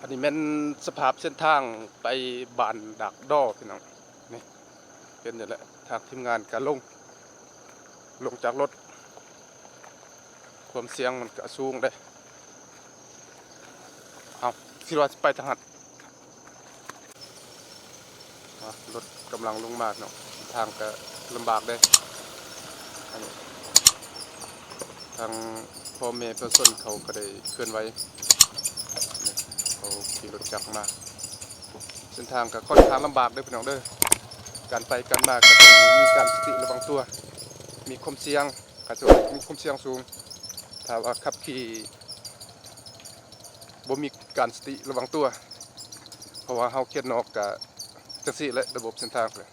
ນີ້ແມ່ນສະພາບເສັ້ນທາງໄປບ້ານດາກດໍພີ່ນ້ອງ. ນີ້ເປັນນີ້ແຫຼະ ທາງທີມງານກະລົງ ລົງຈາກລົດ ຄວາມສ່ຽງມັນກະສູງເດ້. ເອົ້າ ຄິດວ່າຊິໄປທາງຫັ້ນ. ອາ ລົດກຳລັງລົງມາເນາະ ທາງກະລຳບາກເດ້. ອັນນີ້ທາງພໍ່ແມ່ປະຊາຊົນເຂົາກະໄດ້ເຄື່ອນໄຫວ ເຂົາຂີ່ລົດຈັກມາ. ເສັ້ນທາງກະຂ້ອນຂ້າງລຳບາກເດີພີ່ນ້ອງເດີ ການໄປການມາກະຕ້ອງມີການສະຕິລະວັງຕົວ ມີຄວາມສ່ຽງ ກະຖືວ່າມີຄວາມສ່ຽງສູງ ຖ້າວ່າຂັບຂີ່ບໍ່ມີການສະຕິລະວັງຕົວ ເພາະວ່າເຮົາຂຽນອອກກະ ຈັ່ງຊີ້ແຫຼະ ລະບົບເສັ້ນທາງເລີຍ.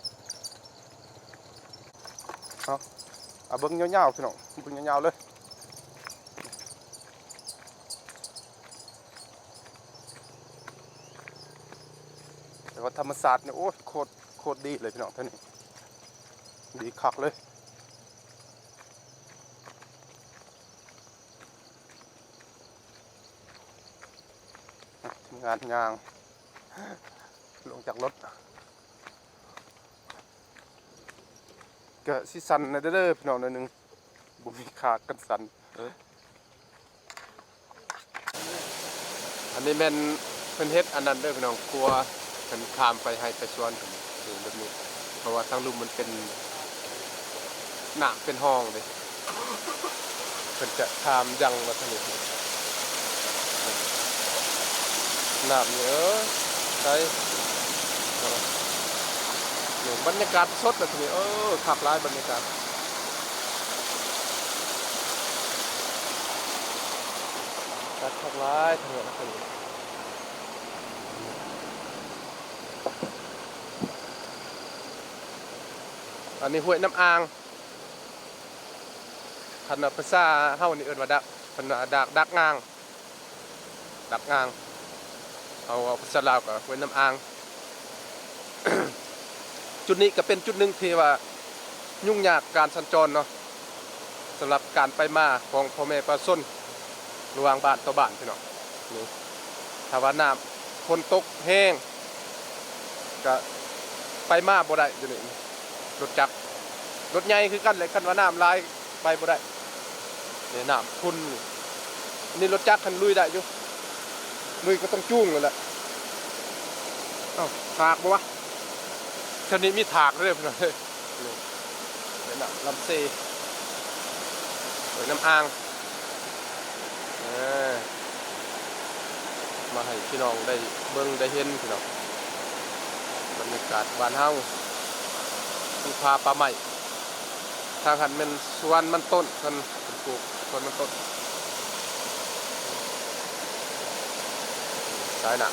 ເອົາ ເອົາເບິ່ງຍາວໆ ພີ່ນ້ອງ ເບິ່ງຍາວໆ ເລີຍ. ແຕ່ວ່າທຳມະຊາດນີ້ ໂອ້ຍ ໂຄດ ໂຄດດີເລີຍພີ່ນ້ອງ ແຖວນີ້ ດີຄັກເລີຍ. ທີມງານຍ່າງລົງຈາກລົດ ກະຊິສັ່ນແດ່ເດີພີ່ນ້ອງ ໜ້ອຍໜຶ່ງ ບໍ່ມີຂາກັນສັ່ນ. ອັນນີ້ແມ່ນເພິ່ນເຮັດອັນນັ້ນເດີພີ່ນ້ອງ ຂົວ ເພິ່ນຂ້າມໄປໄຮ່ໄປສວນ ເປັນແບບນີ້ ເພາະວ່າທາງລຸ່ມມັນເປັນ ນ້ຳເປັນຮ່ອງເດ້ ເພິ່ນຈະຂ້າມຍັງມາທາງນີ້ ນ້ຳນີ້ ເອີ ໃສ ນີ້ບັນຍາກາດສົດແລ້ວທີນີ້ ເອີ ຄັກຫຼາຍບັນຍາກາດ ຄັກ ຄັກຫຼາຍທາງນີ້. ອັນນີ້ຫ້ວຍນ້ຳອ່າງ ຄັນວ່າພາສາເຮົານີ້ເອີ້ນວ່າດາກ ເພິ່ນວ່າດາກ ດາກອ່າງ ດາກອ່າງ ເຮົາເວົ້າພາສາລາວກະຫ້ວຍນ້ຳອ່າງ. ຈຸດນີ້ກະເປັນຈຸດໜຶ່ງທີ່ວ່າຫຍຸ້ງຍາກການສັນຈອນເນາະ ສຳລັບການໄປມາຂອງພໍ່ແມ່ປະຊາຊົນ ລະຫວ່າງບ້ານຕໍ່ບ້ານພີ່ນ້ອງ. ນີ້ ຖ້າວ່ານ້ຳຝົນຕົກແຮງ ກະໄປມາບໍ່ໄດ້ຢູ່ນີ້ ລົດຈັກ ລົດໃຫຍ່ຄືກັນແຫຼະ ຄັນວ່ານ້ຳຫຼາຍໄປບໍ່ໄດ້. ນີ້ນ້ຳຂຸ່ນນີ້ ອັນນີ້ລົດຈັກຫັ້ນລຸຍໄດ້ຢູ່ ລຸຍກະຕ້ອງຈູງຫັ້ນແຫຼະ. ເອົ້າ ຖາກບໍ່ວະ ແຖວນີ້ມີຖາກເດີພີ່ນ້ອງເອີຍ. ນີ້ ແມ່ນ້ຳລຳເຊ ໂອ້ຍ ນ້ຳອ່າງ ເອີ ມາໃຫ້ພີ່ນ້ອງໄດ້ເບິ່ງໄດ້ເຫັນພີ່ນ້ອງ ບັນຍາກາດບ້ານເຮົາ ພູຜາປ່າໄມ້. ທາງຫັ້ນແມ່ນສວນມັນຕົ້ນ ເພິ່ນປູກສວນມັນຕົ້ນ ສາຍນ້ຳ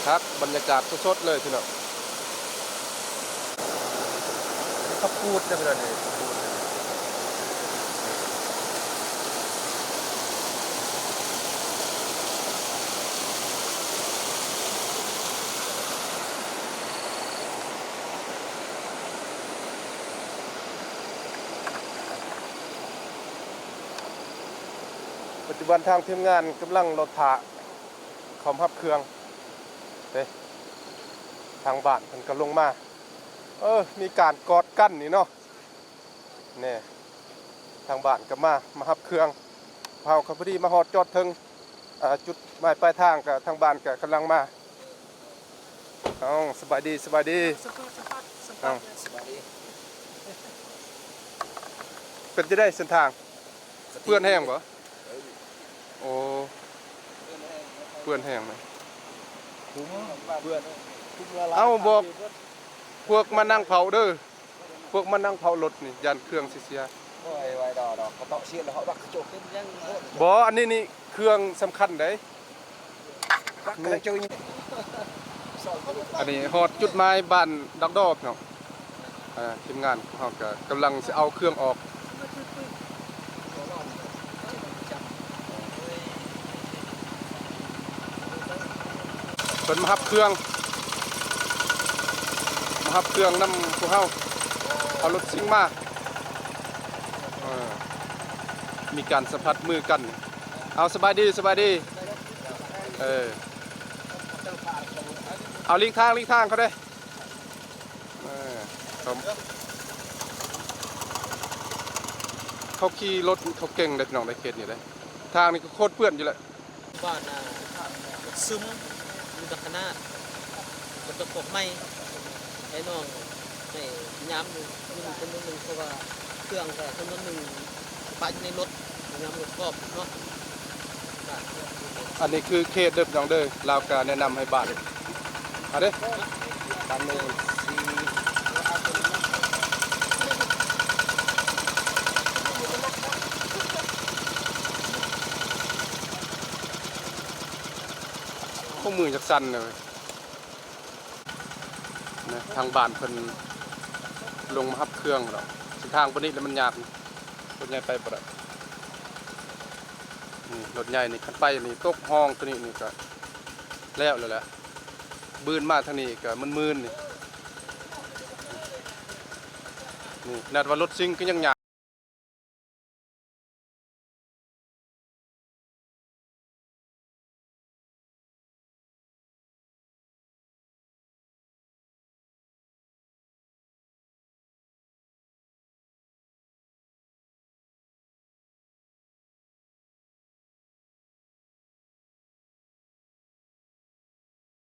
ຄັກ ບັນຍາກາດສົດໆ ເລີຍພີ່ນ້ອງ. ນີ້ເຂົ້າປູດເດີພີ່ນ້ອງ ນີ້ເຂົ້າປູດ. ປັດຈຸບັນທາງທີມງານກຳລັງລໍຖ້າເຂົ້າມາຮັບເຄື່ອງເດ້ ທາງບ້ານເພິ່ນກະລົງມາ. ເອີ ມີການກອດກັນນີ້ເນາະ ແນ່ ທາງບ້ານກະມາ ມາຮັບເຄື່ອງ ເຮົາກະພໍດີມາຮອດຈອດເຖິງ ເອີ ຈຸດໝາຍປາຍທາງ ກະທາງບ້ານກະກຳລັງມາ. ເອົ້າ ສະບາຍດີ ສະບາຍດີ ສະບາຍດີ ເອົ້າ ສະບາຍດີ. ເປັນຈັ່ງໃດເສັ້ນທາງ? ເປື້ອນແຮງບໍ່? ເອີ ໂອ້ ເປື້ອນແຮງນະ ເປື້ອນ ເປື້ອນແຮງນະ ຂຸມ ເປື້ອນ ຂຸມລະລາຍ. ເອົ້າ ບອກພວກມານັ່ງເຝົ້າເດີ ພວກມານັ່ງເຝົ້າລົດນີ້ ຢ້ານເຄື່ອງຊິເສຍ. ໂອ້ຍ ໄວ້ດອກ ດອກ ກະເຕາະຊຽນລະເຮົາບັກກະໂຈກ ເປັນຫຍັງ ບໍ່ ອັນນີ້ນີ້ເຄື່ອງສຳຄັນໃດ. ອັນນີ້ຮອດຈຸດໝາຍບ້ານດາກດໍເນາະ ທີມງານເຮົາກະກຳລັງຊິເອົາເຄື່ອງອອກ ເພິ່ນມາຮັບເຄື່ອງ ມາຮັບເຄື່ອງນຳພວກເຮົາ ເອົາລົດຊິງມາ. ມີການສຳຜັດມືກັນ. ເອົາ ສະບາຍດີ ສະບາຍດີ. ເອີ ເອົາ ຫຼີກທາງ ຫຼີກທາງເຂົາເດ້. ເອີ ເຂົາ ເຂົາຂີ່ລົດເຂົາເກັ່ງເດ້ ພີ່ນ້ອງເດ້ ເຂດນີ້ເດ້. ທາງນີ້ກໍໂຄດເປື້ອນຢູ່ແຫຼະ. ບ້ານນາ ຊຶມ ຢູ່ດອກຂະໜາດ ກະຕົກພວກໃໝ່ ໃຫ້ນ້ອງ ໃຫ້ຍາມຢູ່ ຢູ່ນີ້ຈຳນວນໜຶ່ງ ເພາະວ່າເຄື່ອງກະຈຳນວນໜຶ່ງປະຢູ່ໃນລົດ ຍາມລົດກອບເນາະ. ອັນນີ້ຄືເຂດເດີພີ່ນ້ອງເດີ ລາວກະແນະນຳໃຫ້ບ້ານ ເອົາເດ້ ບ້ານໜຶ່ງ ສີ່ ໂອ້ ມືຈັກສັ່ນເລີຍ. ນະ ທາງບ້ານເພິ່ນລົງມາຮັບເຄື່ອງແລ້ວ ເສັ້ນທາງປານນີ້ແລ້ວມັນຍາກ ລົດໃຫຍ່ໄປບໍ່ໄດ້. ນີ້ລົດໃຫຍ່ນີ້ ຄັນໄປນີ້ຕົກຮ່ອງໂຕນີ້ນີ້ກະແລ້ວແລ້ວແຫຼະ. ບືນມາທາງນີ້ກະມື່ນໆ ນີ້ ນີ້ຂະໜາດວ່າລົດຊິງກໍຍັງຍ